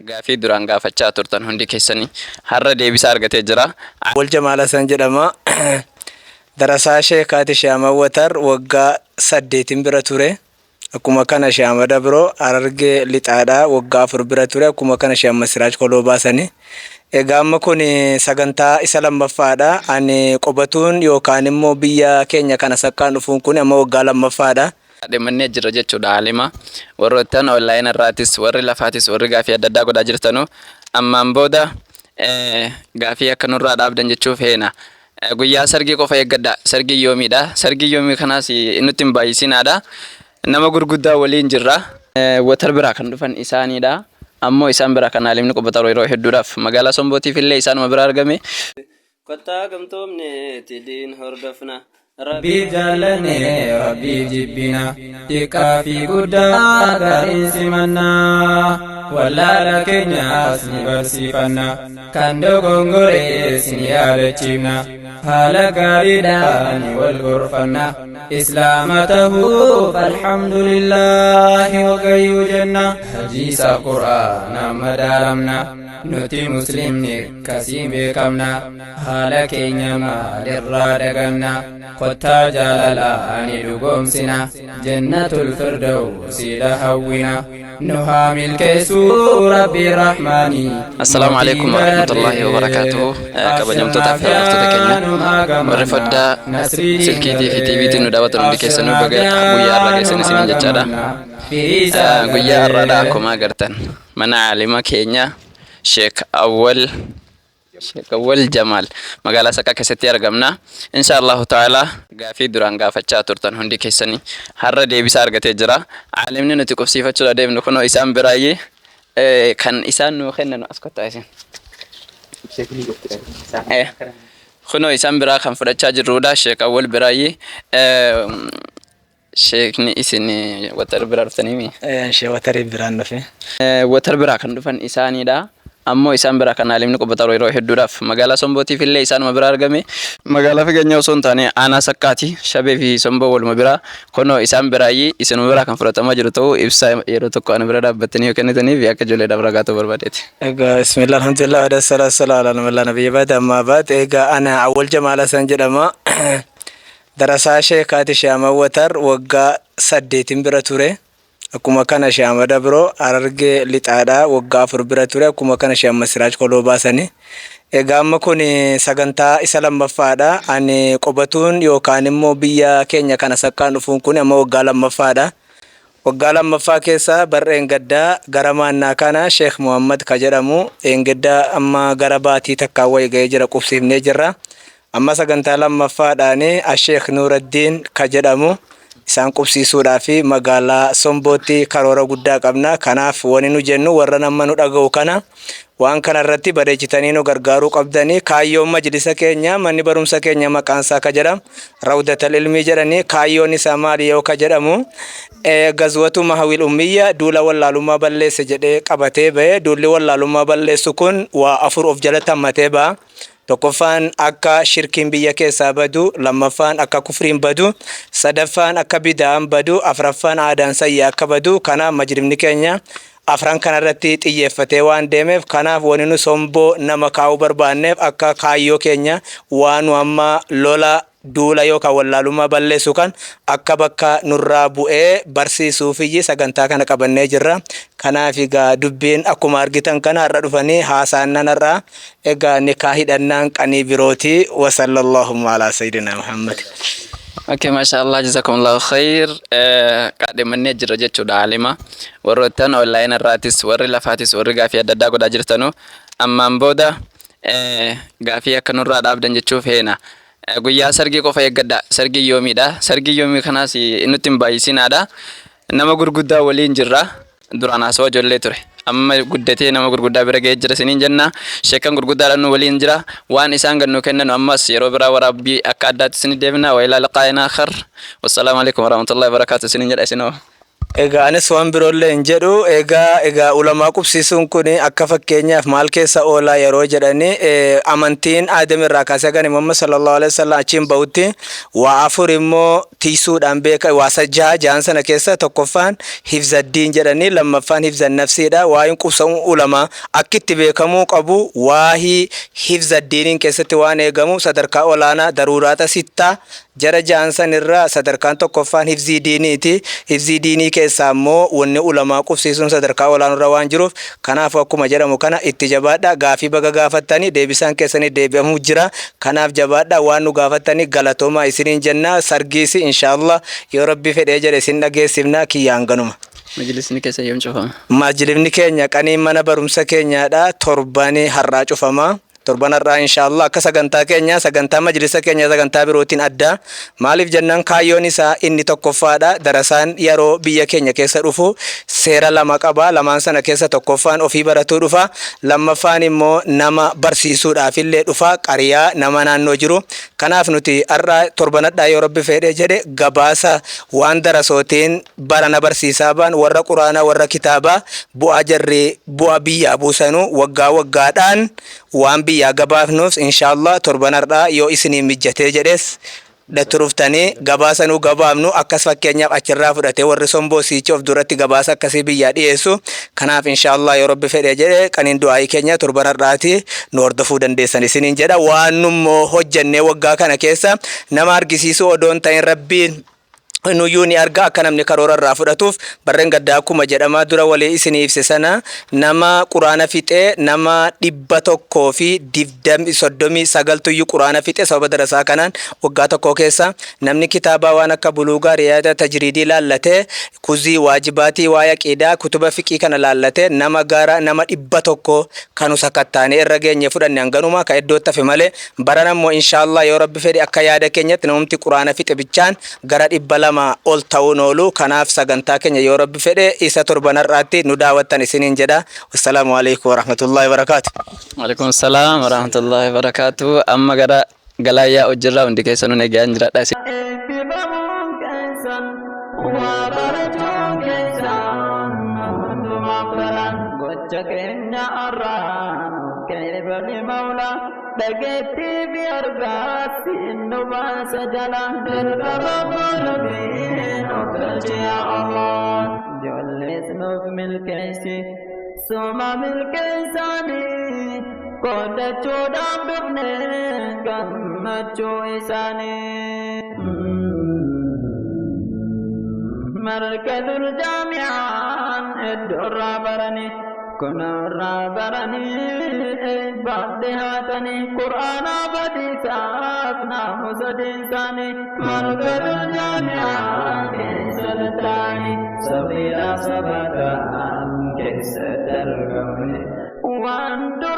Gaafii duraan gaafachaa turtan hundi keessanii har'a deebisaa argatee jira. Awwal Jamaal Hasan jedhama. Darasaa Sheekaati Sheh Ahmad Watar waggaa saddeetin bira ture. Akkuma kana Sheh Ahmad Abroo Harargee Lixaadha waggaa 4 bira ture. Akkuma kana Sheh Ahmad Siraaj Koloo baasani. Egaa amma kun sagantaa isa lammaffaadha. Ani qobatuun yookaan immoo biyya keenya kana saqqaan dhufuun kun amma waggaa lammaffaadha. Dhimannee jirra jechuudha aalima. Warroottan online irraatis warri lafaatis warri gaafii adda addaa godhaa jirtanu ammaan booda gaafii akka nurraa dhaabdan jechuu feena. Guyyaa sargii qofa eeggadha. Sargii yoomiidha. Sargii yoomii kanaas nutti hin baay'isinaadha. Nama gurguddaa waliin jirra. Watar biraa kan dhufan isaaniidha. Ammoo isaan biraa kan aalimni qubataru yeroo hedduudhaaf magaalaa Sombootiif illee isaanuma bira argame. Kottaa gamtoomneeti diin hordofna. Rabbiif jaallanne Rabbiif jibbina Xiqqaa fi guddaa gaariin simanna Wallaala keenyas ni barsiifanna Kan dogongores ni yaadachiifna Haala gaariidhaan wal gorfanna Islaama tahuuf alhamdulillaahi wagayyuu jenna Hadiisa Qur'aanaan madaalamna Nuti muslimni kasiin beekamna Haala keenya maalirraa daganna Kottaa jaalalaa ni dhugoomsina Jannatul firdawsiidha hawwina Nu haa milkeessuu Rabbi Rahmaani Assalaamu alaikum warahmatullahi wabarakaatuhu. Kabajamtootaa fi hordoftoota keenya warri foddaa silkiitii fi tiiviitiin nu daawwatan hundi keessanuu baga guyyaa har'aa geessan isiniin jechaadha. Guyyaa har'aadha akkuma agartan mana aalima keenya Sheek Awwal Sheek Awwal Jamaal magaalaa Saqqaa keessatti argamna. Insha Allahu ta'ala gaafii duraan gaafachaa turtan hundi keessanii har'a deebisaa argatee jira. Aalimni nuti qubsiifachuudha deemnu kunoo isaan biraayyee kan isaan nuu kennan as kottaa isin. Kunoo isaan biraa kan fudhachaa jirrudha Sheek Awwal biraayyee. Sheekni isin watar biraa dhuftaniimi? Shee watarii biraan dhufe. Watar biraa kan dhufan isaaniidha. Ammoo isaan biraa kan aalimni qubataru yeroo hedduudhaaf magaalaa Sombootiif illee isaanuma bira argame. Magaalaa Fageenyaa osoo hin taane aanaa Saqqaati. Shabee fi Somboo waluma biraa. Kunoo isaan biraayyii isinuma biraa kan fudhatamaa jiru ta'uu ibsaa yeroo tokko ana bira dhaabbattanii yoo kennitaniif akka ijoolleedhaaf ragaa ta'uu barbaadeeti. Egaa bismillah alhamdulillah wa salatu wassalamu ala man laa nabiyya ba'da ammaa ba'd. Egaa ana Awwal Jamaal Hasan jedhama. Darasaa Sheekaati Sheh Ahmad Watar waggaa saddeetin bira ture. Akkuma kana Sheh Ahmad Abroo Harargee Lixaadha waggaa 4 bira ture. Akkuma kana Sheh Ahmad Siraaj Koloo baasani. Egaa amma kun sagantaa isa lammaffaadha. Ani qobatuun yookaan immoo biyya keenya kana saqqaan dhufuun kun amma waggaa lammaffaadha. Waggaa lammaffaa keessa bar dheengaddaa gara maannaa kana Sheekh Muhammad ka jedhamu dheengadda amma gara baatii takkaan wayi ga'ee jira qubsiifnee jirra. Amma sagantaa lammaffaadhaan Asheekh Nuuraddiin ka jedhamu isaan qubsiisuudhaaf magaalaa Sombootti karoora guddaa qabna. Kanaaf wani nu jennu warra amma nu dhaga'u kana waan kana irratti bareechitanii nu gargaaruu qabdanii. Kaayyoon majlisa keenya manni barumsa keenya maqaan isaa ka jedhamu Rawdatal Ilmii jedhanii kaayyoon isaa maali yoo ka jedhamu gazwatu mahawil ummiyya duula wallaalummaa balleesse jedhee qabatee ba'e. Duulli wallaalummaa balleessu kun waa afur of jalatti hammatee ba'a. Tokkoffaan akka shirkiin biyya keessaa badu, lammaffaan akka kufriin badu, sadaffaan akka bida'aan badu, afraffaan aadaan sayyi'a akka badu. Kanaaf majlimni keenya afran kanarratti xiyyeeffatee waan deemeef, kanaaf wani nu somboo nama kaa'uu barbaanneef akka kaayyoo keenya waa nu amma lola duula yookaan wallaalummaa balleessu kan akka bakka nurraa bu'ee barsiisuufiyyi sagantaa kana qabannee jirra. Kanaaf egaa dubbiin akkuma argitan kana har'a dhufanii haasaannan har'a egaa nikaa hidhannaan qanii birooti. Wasallallahumma alaa sayyidina Muhammad. Okay, masha Allah, jazakumullahu khair. Qaadhimannee jirra jechuudha aalima. Warroottan online irraatis, warri lafaatis, warri gaafii adda addaa godhaa jirtanu ammaan booda gaafii akka nurraa dhaabdan jechuu feena. Guyyaa sargii qofa eeggadha. Sargii yoomiidha. Sargii yoomii kanaas nutti hin baay'isinaadha. Nama gurguddaa waliin jirra. Duraan haasawaa ijoollee ture. Amma guddatee nama gurguddaa bira ga'ee jira isiniin jenna. Sheekkan gurguddaadhaan nu waliin jira. Waan isaan gad nu kennanu ammas yeroo biraa waraabbii akka addaatti isinii deebina. Wa ilaa liqaa'in aakhar. Wassalaamu alaikum warahmatullahi wabarakaatu isiniin jedha isinoo. Egaa anis waan biroollee hin jedhu. Egaa ulamaa qubsiisuun kun akka fakkeenyaaf maal keessa oolaa yeroo jedhani, amantiin Aadam irraa kaasee kan Muhammad sallallahu alaihi wasallam achiin bahutti waa afur immoo tiisuudhaan beeka, waa jaha. Jahan sana keessa tokkoffaan hifzaddiin jedhanii, lammaffaan hifzan nafsiidha. Waa'een qubsamuu ulamaa akka itti beekamuu qabu, waahii hifzaddiiniin keessatti waan eegamu sadarkaa olaanaa daruuraata sittaa jara jahan san irraa sadarkaan tokkoffaan hifzii diiniiti. Hifzii diinii keessaa immoo wanni ulamaa qubsiisuun sadarkaa olaanurra waan jiruuf, kanaaf akkuma jedhamu kana itti jabaadha. Gaafii baga gaafattanii, deebisaan keessanii deebi'amuu jira. Kanaaf jabaadha. Waan nu gaafattanii galatoomaa isiniin jenna. Sargiisi inshaallah yoo Rabbi fedhee jedhe isin dhageessifna. Kiyyaan ganuma. Majlisni keessa yoom cufama? Majlisni keenya qanii mana barumsa keenyaadha. Torbani har'aa cufama. Torban har'aa inshaallah akka sagantaa keenya, sagantaa majlisa keenya sagantaa birootiin adda. Maaliif jennaan, kaayyoon isaa inni tokkoffaadha. Darasaan yeroo biyya keenya keessa dhufu seera lama qaba. Lamaan sana keessa tokkoffaan ofii baratuu dhufa. Lammaffaan immoo nama barsiisuudhaaf illee dhufa. Qariyaa nama naannoo jiru. Kanaaf nuti har'a torban har'aa yoo Rabbi fedhee jedhe gabaasa waan darasootiin barana barsiisaa ba'an, warra quraanaa, warra kitaabaa, bu'aa jarri bu'aa biyyaa buusanuu waggaa waggaadhaan waan biyyaa gabaafnuuf, inshaallah torban har'aa yoo isinii mijjatee jedhes turuftanii gabaasa nu gabaafnu akkas fakkeenyaaf achirraa fudhatee warri somboo siichi of duratti gabaasa akkasii biyyaa dhiyeessu. Kanaaf inshaallah yoo Rabbi fedhee jedhe qaniin du'aayii keenya torban har'aati nu hordofuu dandeessan isiniin jedha. Waan nummoo hojjannee waggaa kana keessa nama argisiisuu odoon ta'in, Rabbiin nuyyuu ni arga, akka namni karoora irraa fudhatuuf. Barreen gaddaa akkuma jedhamaa dura walii isinii ibse sana, nama quraana fixee nama 139tuyyuu quraana fixe sababa darasaa kanaan waggaa tokko keessa. Namni kitaabaa waan akka buluugaa, riyaada, tajriidii laallatee, kuzii, waajibaatii, waa'ee aqiidaa, kutuba fiqii kana laallatee, nama gara nama 100 kanu sakattaanee irra geenye fudhanne hanganuma ka iddootti hafe malee. Baran ammoo inshaallah yoo Rabbi fedhe akka yaada keenyatti namumti quraana fixe bichaan gara 200 ol ta'uun oolu. Kanaaf sagantaa keenya yoo Rabbi fedhe isa torban har'aatti nu daawwattan isiniin jedha. Wassalaamu alaikum warahmatullahi wabarakaatu. Waalaikum salaam warahmatullahi wabarakaatu. Amma gara galaayyaa hojirraa hundi keessanuu nagaan jiraadha. Eebbifamuun keessan waa barachuun keessan hundumaaf tola. Gocha keenya irraa nuuf qeebali Mawlaa, dhageettii fi argaatti nu baasa jala. Dirqama qulubii nuuf galchi yaa Allah. Ijoollees nuuf milkeessi suma milkeessaanii, qoodachuudhaaf dhufne gammachuu isaanii. Markazul jaami'aan iddoo irraa baranii, kunirraa baranii eebbaaf dhihaatanii, qur'aanaa badiisaaf naamusa diinsaanii, markazul jaami'aan keessa taa'anii sabiidhaa sabataan keessatti argamne waan dur